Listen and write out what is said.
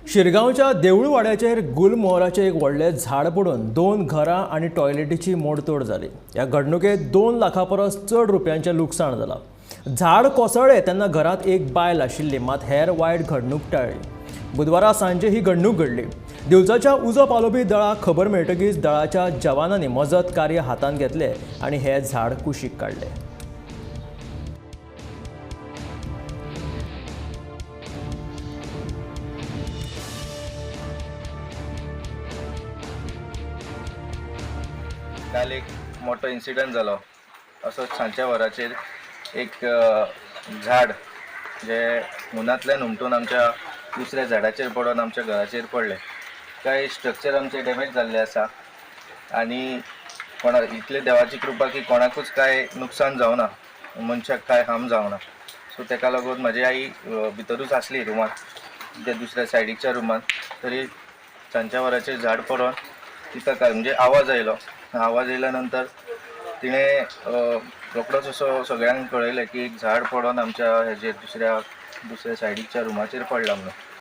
शिरगांवच्या देऊळवाड्याचेर गुलमोहराचें एक व्हडलें झाड पडून दोन घरां आनी टॉयलेटीची मोडतोड जाली. ह्या घडणुकेत 2 लाखां परस चड रुपयांचें लुकसाण जालां. झाड कोसळ्ळें तेन्ना घरांत एक बायल आशिल्ली, मात हेर वायट घडणूक टाळ्ळी. बुधवारा सांजे ही घडणूक घडली. दिवचलच्या उजो पालोवपी दळाक खबर मेळटकीच दळाच्या जवानांनी मजत कार्य हातांत घेतलें आनी हें झाड कुशीक काडलें. काल एक मोठो इन्सिडंट जालो. असो सांजच्या वराचेर एक झाड जे हुनांतल्यान हुमटून आमच्या दुसऱ्या झाडाचेर पडून आमच्या घराचेर पडलें. कांय स्ट्रक्चर आमचें डॅमेज जाल्लें आसा आनी कोणा इतले देवाची कृपा की कोणाकूच कांय नुकसान जावना, मनशाक कांय हार्म जावना. सो तेका लागून म्हजी आई भितरूच आसली रुमांत, त्या दुसऱ्या सायडीच्या रुमांत. तरी सांजच्या वराचेर झाड पडून तिका काय म्हणजे आवाज आयलो. आवाज येयल्या नंतर तिणें रोखडोच असो सगळ्यांक कळयलें की एक झाड पडून आमच्या हेजेर दुसऱ्या दुसऱ्या सायडीच्या रुमाचेर पडला म्हणून.